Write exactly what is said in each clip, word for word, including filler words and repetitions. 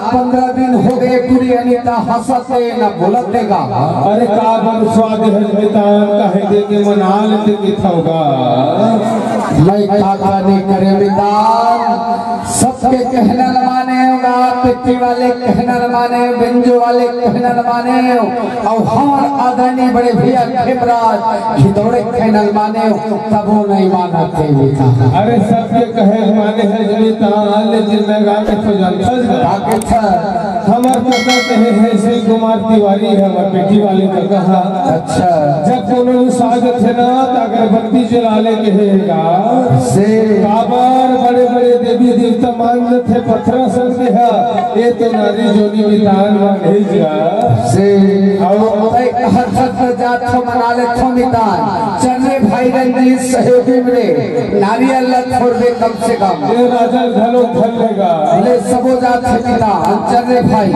पंद्रह दिन हो गए, टूरी अनिता हंसत हे न बोलत हे गा। अरे काबर स्वाद हे मितान, काहे दे के मना लेते मिथव गा। मैं का का नहीं करे मितान, सबके कहना ल माने हो गा, पेटी वाले कहना ल माने हो, बेंजो वाले कहना ल माने हो, अउ हमर आदरणीय बड़े भैया खेमराज खितौड़े कहना ल माने हो, तबो नहीं मानत हे मितान। अरे सबके कहे ल माने हे मितान, लेकिन मैं गा के तो जानता हूँ। का के था? हमर कका कहे हे श्री कुमार तिवारी हे, हमर पेटी वाले कका हा। अच्छा। जब कोनो ल साग थे ना, त अगरबत्ती जला ले कहे गा। से। काबर बड़े-बड़े देवी देवता मान थे पथरा संग के हा, ये तो नारी जोनी मितान मान हे जा। से। अउ तय हर सत जात हो मना ले थो मितान। चल रे भाई रंजीत सहयोगी मेरे, नारियल ला छोड़ दे कम से कम। ये राजा घलो धन लेगा। ले सबो जात हे मितान, चल रे भाई।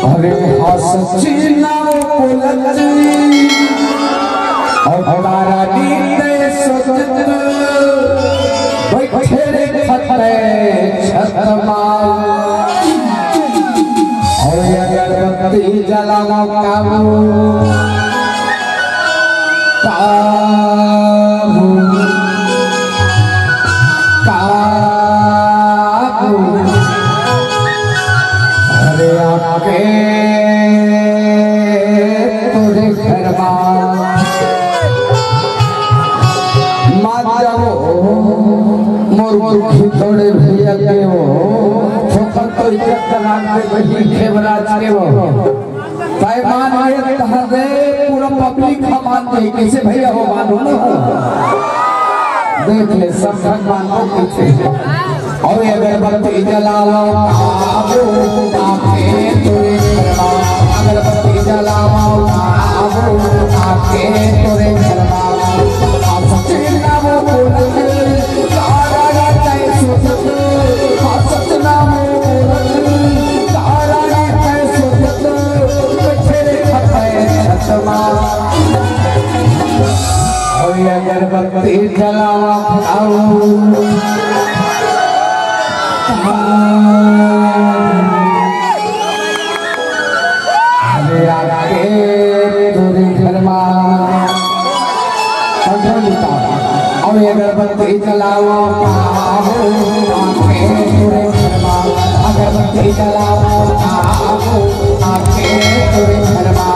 अरे हाँ सच्ची नाव बोलत, अउ तारा नीते सोचत, बैठे रे खते छत मार। अउ ये अगरबत्ती जलावा काबू, काबू, काबू। अरे आके तोरे घर मा मान जाओ, मोर दुखी थोड़े भैया के हो, ठोकर तो इज्जत राख दे बहिन खेमराज के हो। भाई मान गए तहर दे, पूरा पब्लिक ह मान गए। कैसे भैया हो, मानो ना हो? देख ले, सब भगवान को पीछे। अउ अगरबत्ती जलावा, आबू आके तोरे घरमा। अगरबत्ती जलावा, आबू आके तोरे घरमा। आ सच्ची नाव बोलत, तारा नीते सोचत। आ सच्ची नाव बोलत, तारा नीते सोचत। बैठे रे खते छत मा। अउ अगरबत्ती जलावा, आबू। अरे आके तोरे घरमा। कंट्रोल मितान। अउ अगरबत्ती जलावा, आबू आके तोरे घरमा। अगरबत्ती जलावा, आबू आके तोरे घरमा।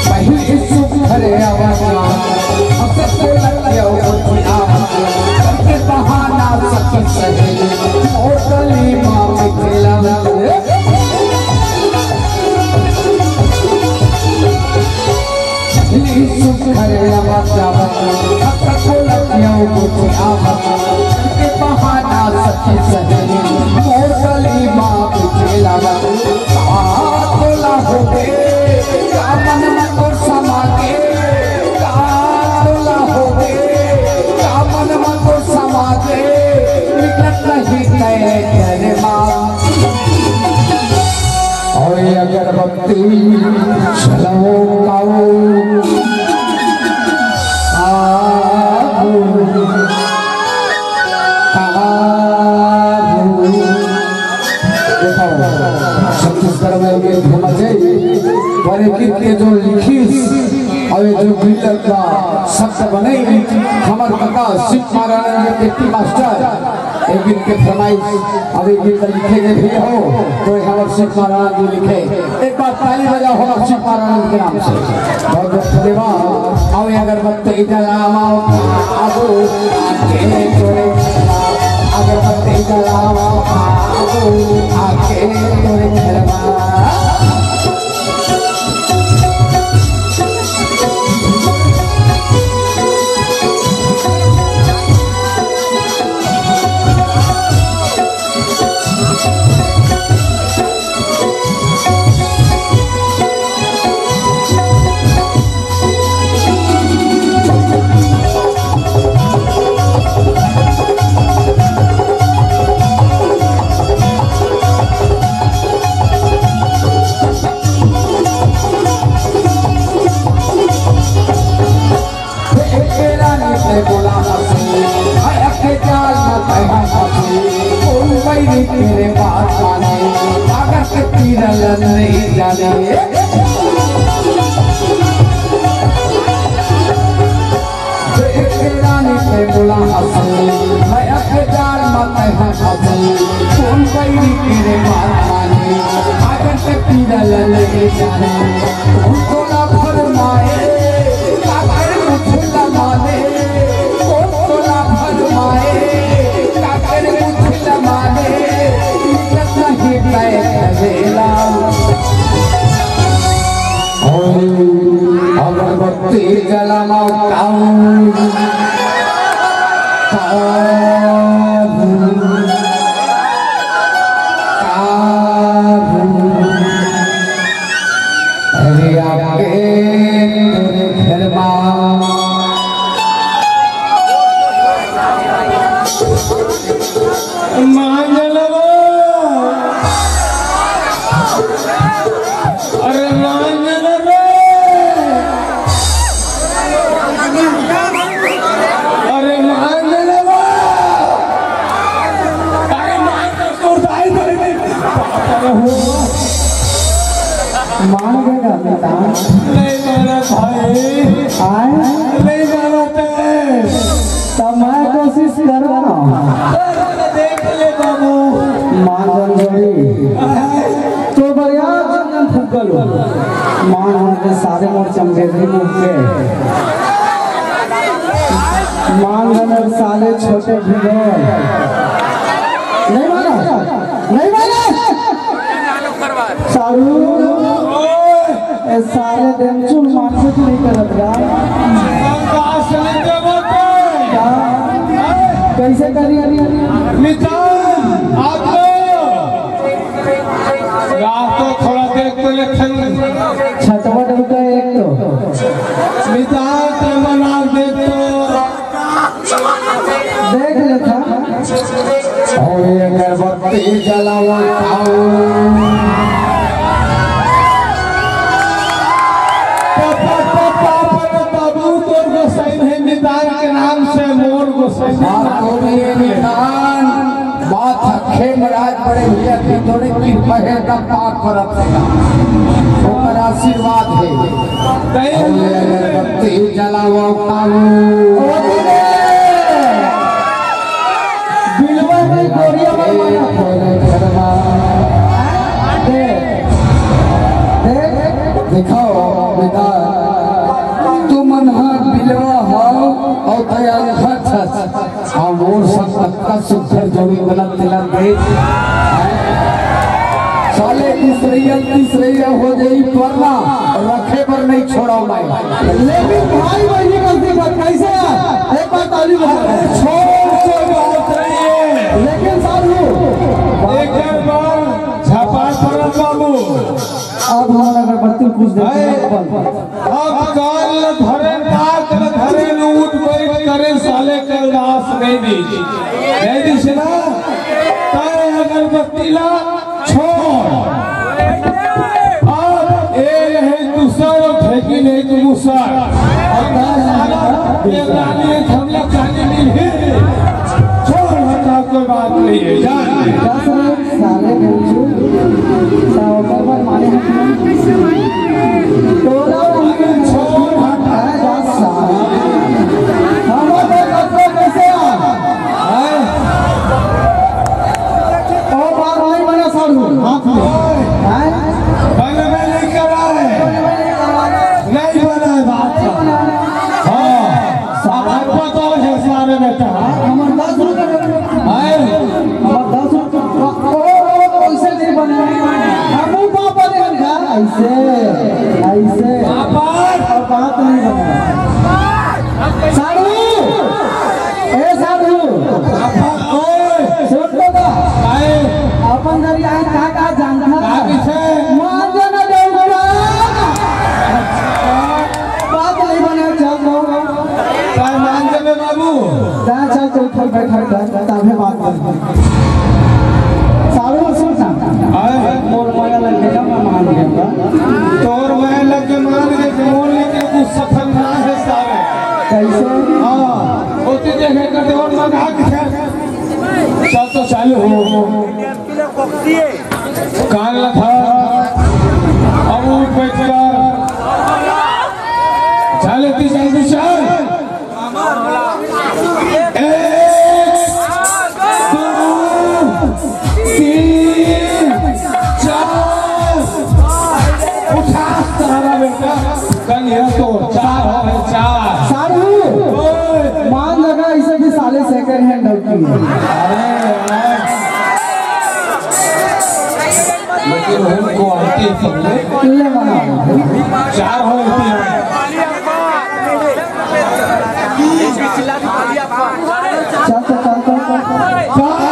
पहिली सुघर अवसर, हम सबको लग गया वो खुशी आवत, करके बहाना सखी सहेली, मोर गली माँ मिथिला। पहिली सुघर अवसर, हम सबको लग गया वो खुशी आवत, करके बहाना सखी सहेली, मोर गली माँ मिथिला। का तोला होगे, का मन मा तोर समागे, का तोला होगे, का मन मा तोर समागे, निकलत नहीं तय डर मा। भक्ति चलो काऊ। काऊ। काऊ। देखो, छत्तीसगढ़ में ये घूमा जाए, पर ये गीत के जो लिखिस, अउ ये जो मिलत ला शब्द बने, हमर कका शिव नारायण जी के टी मास्टर, एक गीत के फरमाइश, अब एक गीत लिखे के भी हो, तो ये हमर शिव नारायण जी लिखे। एक बार ताली बजाओ हमर शिव नारायण जी के नाम से। बहुत बहुत धन्यवाद। अउ ये अगरबत्ती जलावा, आगू आके तोरे, अगरबत्ती जलावा, आगू आके तोरे घरवा। एक रानी से बोला हंसी, हाय अखे जाल न कहा हंसी, कौन बैरी तेरे बात माने, अगर के पीरल नहीं जाने। एक रानी से बोला हंसी, हाय अखे जाल न कहा हंसी, कौन बैरी तेरे बात माने, अगर के पीरल नहीं जाने। कौन तोला फरमाए, काकर मुझला माने, कौन तोला फरमाए, काकर मुझला माने, निकलत नहीं बैठेला। अगरबत्ती जलावा काऊ, काऊ, काऊ। अरे आके तोरे घरवा। मांगलवा। अरे मांगलवा। अरे मांगलवा। अरे मांगल तो दाई बने। मान गए का बेटा? नहीं माना भाई। आए? नहीं माना ते। तब मैं कोशिश करूँ ना। देख ले बाबू। मान गन जोड़ी। तो बढ़िया चंदन फूकल हो। मान गन के सारे मोर चमकेगी मुख के। मान गन सारे छोटे भिगोल। नहीं माना? नहीं माना? सारू, ए सारे डेंचुल मारपीट नहीं करत बा। का? कैसे करी? मितान, आप लोग। रात को थोड़ा देख तो ले ठंड। छतवा डलका एक तो। मितान, तेमन आप देख तो। देख लेता। अउ ये अगरबत्ती जलावा काऊ। पापा, पापा, पापा, बाबू तोर गोसाई नहीं, मितान के नाम से मोर गोसाई। हाँ, तो ये मितान, बात हखे महाराज बड़े भैया की थोड़ी कृपा है का पाक करत है। ओकर आशीर्वाद है। अउ ये अगरबत्ती जलावा काऊ। बिलवा नहीं गोरिया मत माना। देख, देख। देखो बेटा, तुमन ह बिलवा हो अउ दयाल हथ हथ। आ मोर सब तक का सुघर जोड़ी गलत तिलक दे। साले दूसरैया तीसरैया हो जाई पर ना, रखे बर नहीं छोड़ा मैं। लेकिन भाई बहनी गलती बात कैसे है? एक बार ताली बजा। अरे छोड़, कोई बात नहीं है। लेकिन सारू, एक बार झपाट पड़ल बाबू। अब हमारा अगरबत्ती कुछ देते हैं। अब कान ल धरे, नाक ल धरे, उठ बैठ करे, साले कल दास नहीं दी। नहीं दी से ना, ताए अगरबत्ती ला छोड़। साले बेंचू, सा ओकर बर माने हक ना। टोला वाला अरे छोड़ हट। आ जा साला। हम तो कतरा कैसे आ? हैं? ओ बात नहीं बना साढ़ू, हाथ में। हैं? बनबे नहीं करा है। नहीं बना है बात। हाँ। साहब को तो है सारे बेटा। हमर दस रुपए। हैं? हमर दस रुपए। ओ, ओ, ओ, कैसे नहीं बने? हमू पापा ने कहा, ऐसे, ऐसे। पापा। और बात नहीं बने। साढ़ू, ए साढ़ू। पापा, ओए। सुन तो बा। आए। अपन घर यहाँ का का जानता है? का किसे? मांजन डौका। बात नहीं बने, चल दो। काय मान देबे बाबू? जा, चल, तू उठल बैठल कर, तभे बात करबे। साढ़ू सुन ना। आए। मोर माया लग गया, मैं मान गया। तोर माया लग के मान गए, मोर लेके कुछ सफल ना है सारे। कैसे? हाँ, होती देखे करते और मजाक है। चल तो चालू हो। कान ला धर, अब उठ बैठ कर। चल, इतनी जल्दी चल। एक, दो, तीन, चार। उठा सारा बेटा। कल ये तो चार हो गए, चार। साढ़ू, ओए। मान लगा, इसे भी साले second hand डौकी है। अरे यार। लेकिन हमको आते पहले ले मना। चार हो गए। चल, चल, चल, चल, चल। पाँच,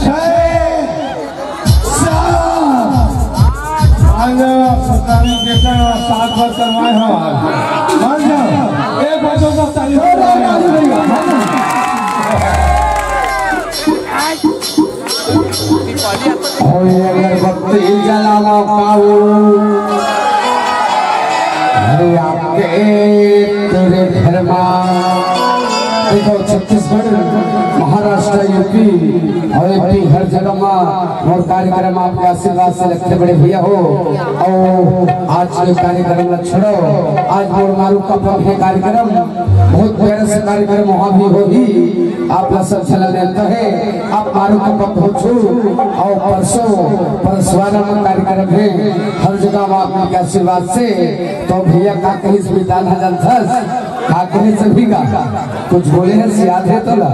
छह, सात। आज पता नहीं कितना सात बार करवाए हम आज। मान जाओ, एक बार जोरदार ताली बजाओ। ओए अगरबत्ती जलावा पाऊ, अरे आपके तेरे घर मा। देखो, छत्तीसगढ़, महाराष्ट्र, यूपी और एमपी हर जगह मा मोर कार्यक्रम आपके आशीर्वाद से लगथे बड़े भैया हो। और आज के कार्यक्रम ला छोड़ो, आज मोर मारू का पग है कार्यक्रम, बहुत प्यारा सा कार्यक्रम वहाँ भी होही। आप ला सब झलक देता है, आप मारू का पग पहुँचो और परसों परसवाना में कार्यक्रम है, हर जगह आप लोग के आशीर्वाद से। तो भैया का कहीं से मितान हजन थस, का कहीं से भी का कुछ बोले हैं, याद है तो ला।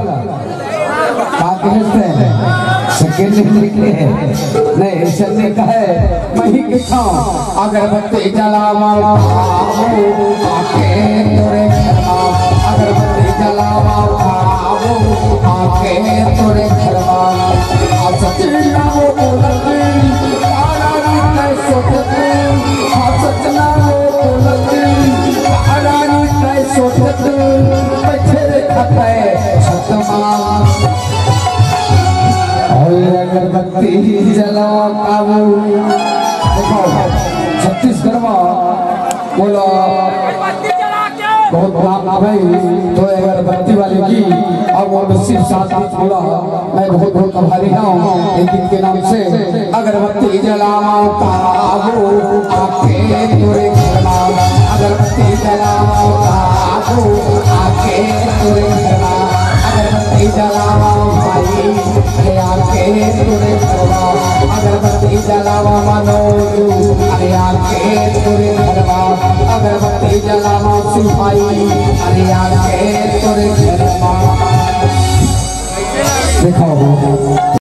का कहते हैं? सके नहीं लिखे हैं। नहीं, ऐसे नहीं कहे। मैं ही कहता हूँ, अगरबत्ती जलावा पाऊ, आके तोरे घरमा। अगरबत्ती जलावा पाऊ, आके तोरे घरमा। आ सच ना वो बोलती, तारा नी तय सोचती। आ सच ना वो बोलती, तारा नी तय सोचती। बैठे रे खतै छत मा। और अगरबत्ती जलावा पाऊ। देखो, छत्तीसगढ़ मा बोला, बहुत नाम है भाई, तो अगरबत्ती वाले की, अब वो सिर्फ सात गीत बोला, मैं बहुत बहुत आभारी हूँ इन गीत के नाम से। अगरबत्ती जलावा पाऊ, आके तोरे घरमा। अगरबत्ती जलावा पाऊ, आके तोरे घरमा। अगरबत्ती जलावा भाई, अरे आके तोरे घरमा। अगरबत्ती जलावा मनोज, अरे आके तोरे घरमा। अगरबत्ती जलावा सिपाही, अरे आके तोरे घरमा। देखो।